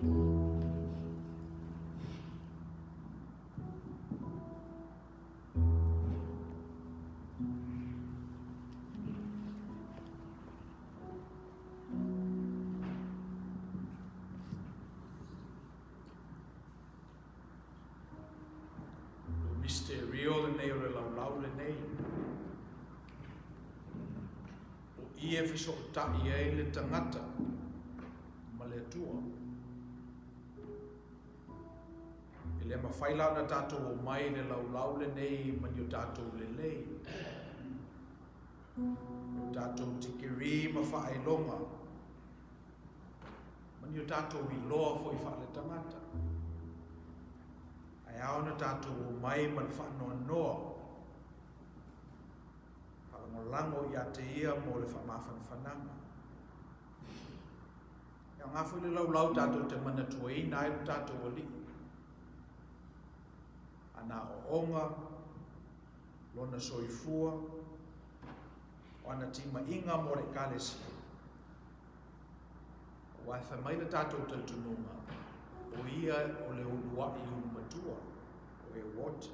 O misterio lenei o le laulau lenei. O i e fesootai ai le tagata ma le Atua. E le mafai la ona tatou omai i le laulau lenei ma ni o tatou lelei. O tatou tikeri ma faailoga ma ni o tatou iloa foi faaletagata. Ae ao ona tatou omai ma le faanoanoa, faalagolago ia te ia mo le faamafanafanaga. E aoga foi le laulau tatou te manatuaina ai lo tatou Alii. Ana aoaoga, lona soifua, o ana timaiga mo le Ekalesia. Aua e fai mai le tatou talitonuga, o ia o le uluai ulu matua, o e ua oti.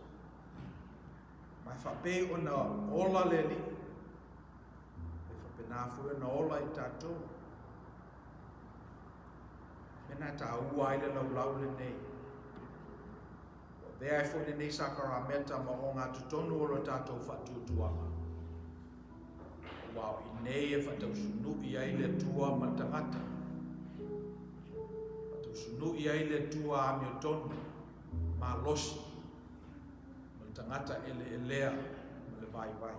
Ma e faapei ona ola le Alii, e faapena foi ona ola i tatou. Mea na e taua ai le laulau lenei. Ua avea ai foi lenei sakarameta ma ogatotonu o lo tatou faatuatuaga. Aua o i nei e faatausunu'i ai le Atua ma le tagata. Faatausunu'i ai le Atua amiotonu, malosi, ma le tagata eleelea ma le vaivai.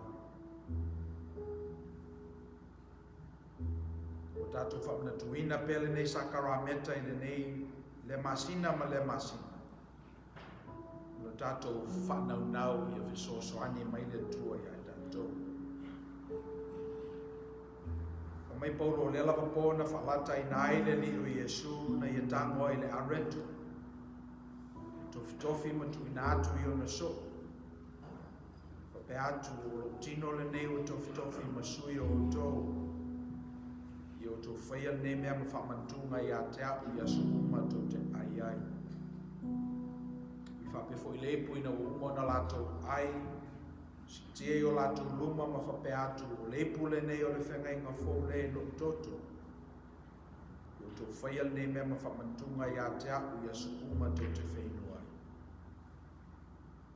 Ua tatou faamanatuina pea lenei sakarameta i lenei lea masina ma lea masina. O lo tatou faanaunau ia fesoasoani mai le Atua ia i tatou. Fai mai Paulo, o lea lava po na faalataina ai le Alii o Iesu na ia tago ai le areto, e tofitofi ma tuuina atu i ona soo. Faapea atu, o lou tino lenei ua tofitofi ma sui o outou. Ia outou faia lenei mea ma faamanatuga ia te au i aso uma tou te ai ai. I faapea foi le ipu ina ua uma ona latou ai, siitia i o latou luma ma faapea atu, o le ipu lenei o le feagaiga fou lea i lou toto. Ia outou faia lenei mea ma faamanatuga ia te au i aso uma tou te feinu ai.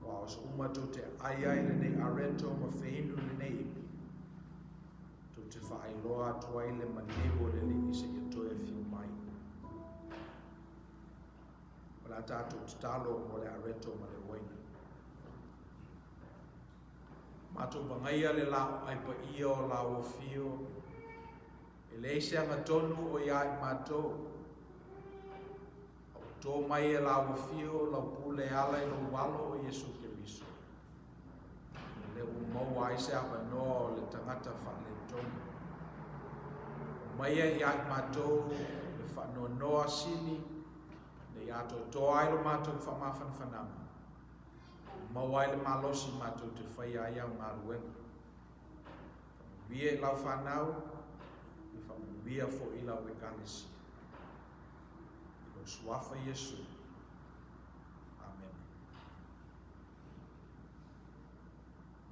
Aua o aso uma tou te ai ai lenei areto ma feinu lenei ipu, tou te faailoa atu ai le maliu o le Alii seia toe afio mai. O le a tatou tatalo mo le areto ma le uaina. Matou vagaia le laoai paia o lau afio, e leai se agatonu o ia i matou. A ua to mai e lau afio lau pule e ala i lou alo o Iesu Keriso, o lea ua maua ai se avanoa o le tagata faaletonu. Aumaia ia i matou le faanoanoa sili ina ia atoatoa ai lo matou faamafanafanaga, maua ai le malosi matou te faia ai au galuega. Faamanuia i lau fanau, ia faamanuia foi i lau Ekalesia. I lou suafa Iesu. Amene.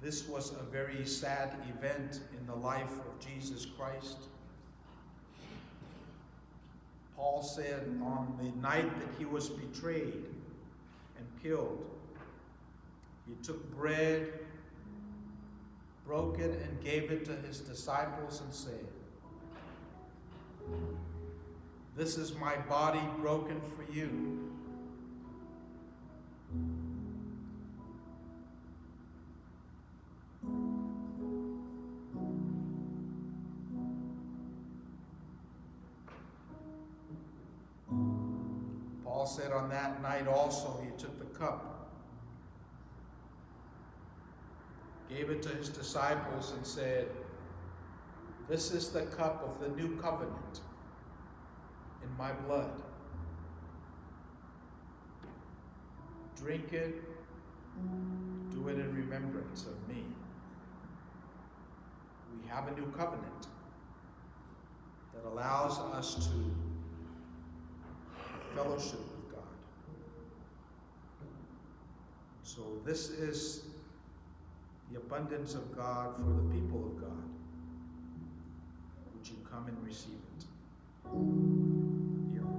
This was a very sad event in the life of Jesus Christ. Paul said on the night that he was betrayed and killed, he took bread, broke it, and gave it to his disciples and said, This is my body broken for you. Paul said on that night also he took the cup, gave it to his disciples, and said, This is the cup of the new covenant in my blood. Drink it, do it in remembrance of me. We have a new covenant that allows us to fellowship with God. So this is the abundance of God for the people of God. Would you come and receive it? Here.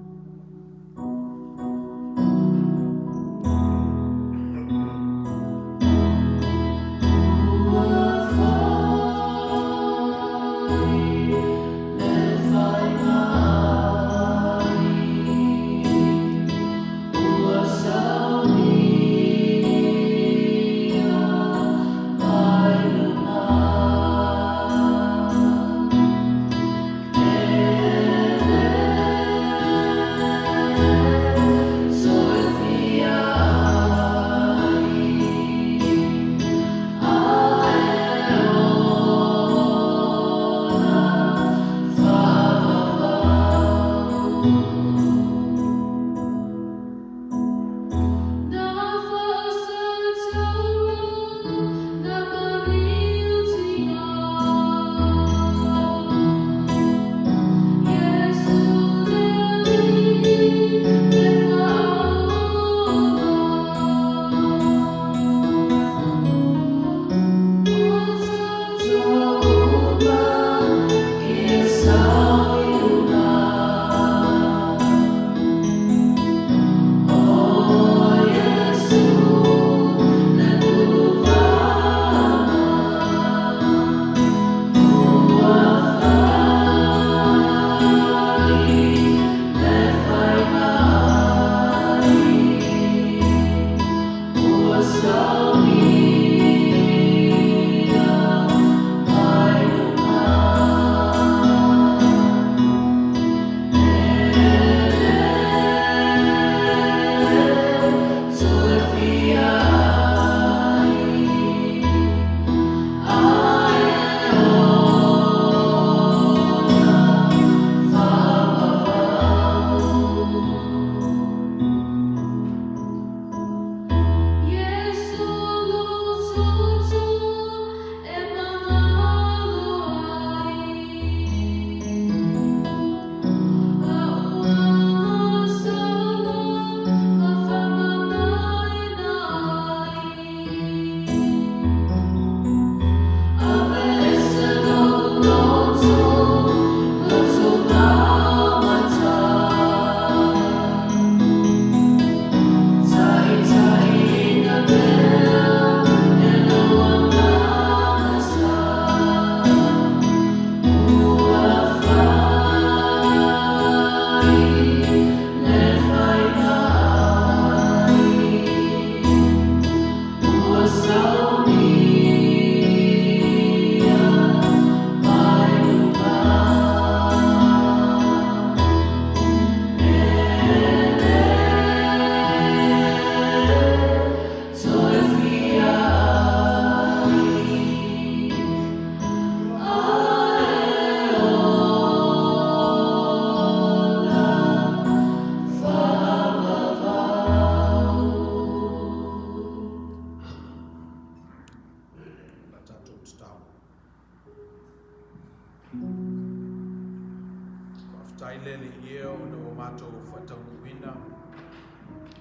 Faafetai le Alii e ona ua matou faataunuuina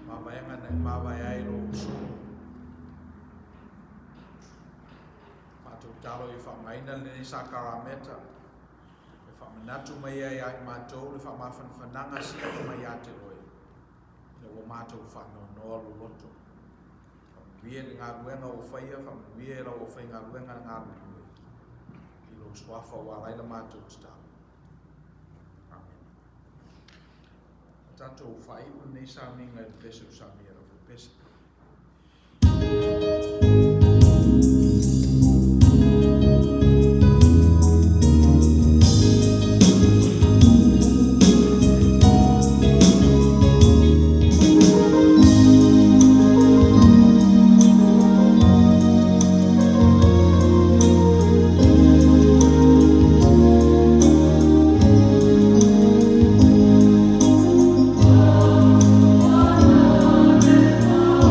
mavaega na e mavae ai lou usoga. Matou talo ia faaaogaina lenei sakarameta e faamanatu mai ai ia i matou le faamafanafanaga sili mai ia te oe, ina ua matou faanoanoa loloto. Faamanuia i le galuega ua faia, faamanuia i lau aufaigaluega na galulue. I lou suafa ua ala ai la matou tatalo. Amene. A tatou faaiu lenei sauniga i le pese o samia lau pese. Tautuana le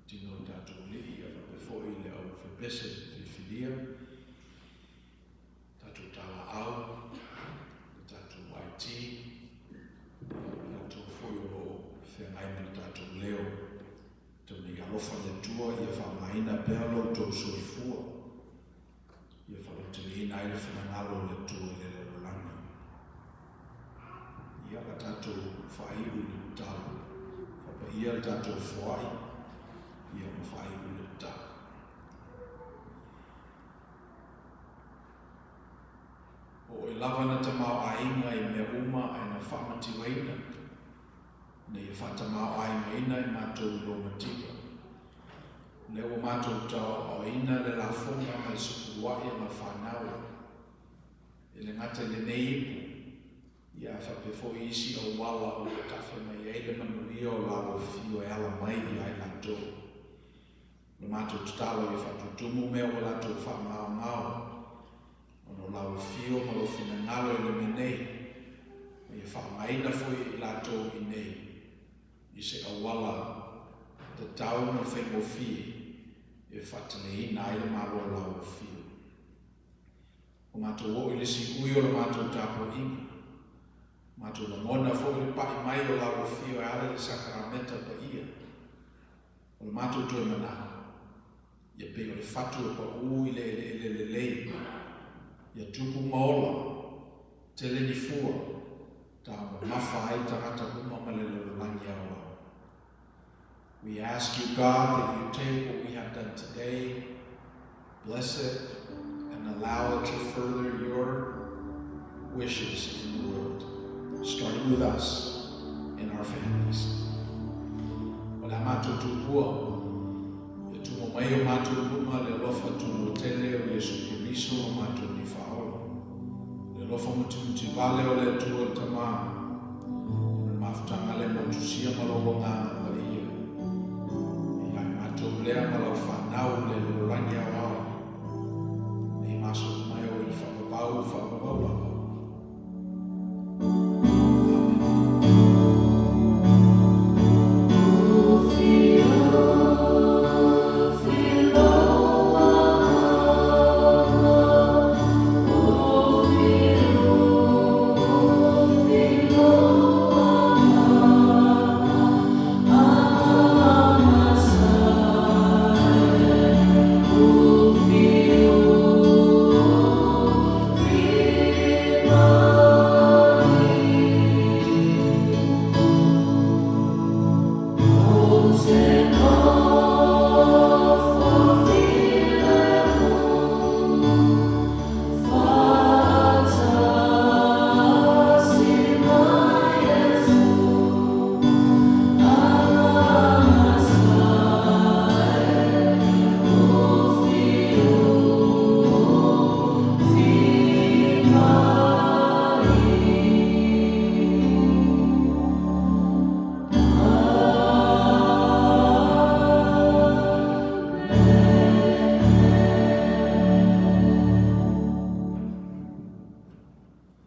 tino o le tatou Alii, ia faapea foi le au fepese filifilia, tatou talaau, le tatou IT, ia ma i latou foi o lo o feagai ma le tatou leo. Tau nei alofa le Atua ia faaaogaina pea lo outou soifua ia faalauteleina ai le finagalo o le Atua i le lalolagi. Ia la tatou faaiu i le tatalo, faapaia le tatou foai ia ma faaiu i le tatalo. O oe lava na tamaoaiga i mea uma ae na faamativaina, ina ia faatamaoaigaina i matou i lou mativa. O lea ua matou tauaaoina le lafoga ma le sefuluai a lau fanau, e le gata i lenei ipu, ia ae faapea foi isi auala o lo o tafe mai ai le manuia o lau afio e ala mai ia i latou. O le matou tatalo ia faatutumu mea ua latou faamaomao, ona o lau afio ma lou finagalo i le mea nei, ma ia faaaogaina foi e i latou i inei i se auala tatau ma faigofie e faateleina ai le Malo o lau afio. Ua matou oo i le siui o le matou tapuaiga, matou lagona foi le pai mai o lau afio e ala i le sakarameta paia. O le matou toe manao, ia pei o le fatu e paū i le eleele lelei, ia tupu ma ola, tele ni fua, taumamafa ai tagata uma ma le lalolagi aoao. We ask you, God, that you take what we have done today, bless it, and allow it to further your wishes in the world, starting with us and our families. O le a matou tuua, ia tumo mai i o matou luma le alofa tunuatele o Iesu Keriso o matou Alii Faaola, le alofa mutimutivale o le Atua le Tama, ma le mafutaga le motusia ma lou Agaga Paia, e ia i matou lea ma lau fanau i le lalolagi aoao, nei ma aso uma e oo i le faavavau faavavau lava.